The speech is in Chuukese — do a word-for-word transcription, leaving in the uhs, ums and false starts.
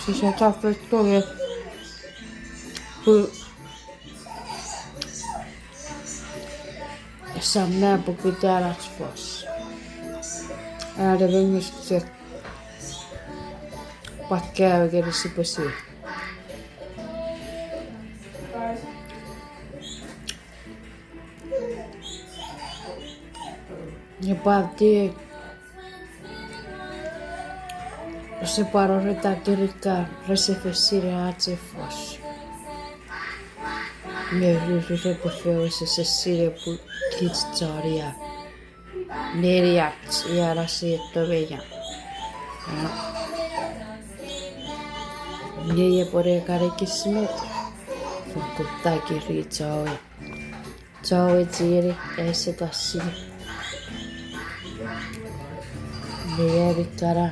Sisap chok feito nge pun esap mwo poputan ach fos. Are me ngus chok pwan kaeo ngeni sipwe sinei. Nge pwan tiek, ese pwan wor eta kirikan rese fen sinei ach fos. Nge riri repwe fen wesewesen sinei pun kich chon ia. Neniach ia na sieto me ia. Nge epwe ne kan ekis met, fokkun takiri chowe. Chowe chienei, ese kan sinei. Nge ami kana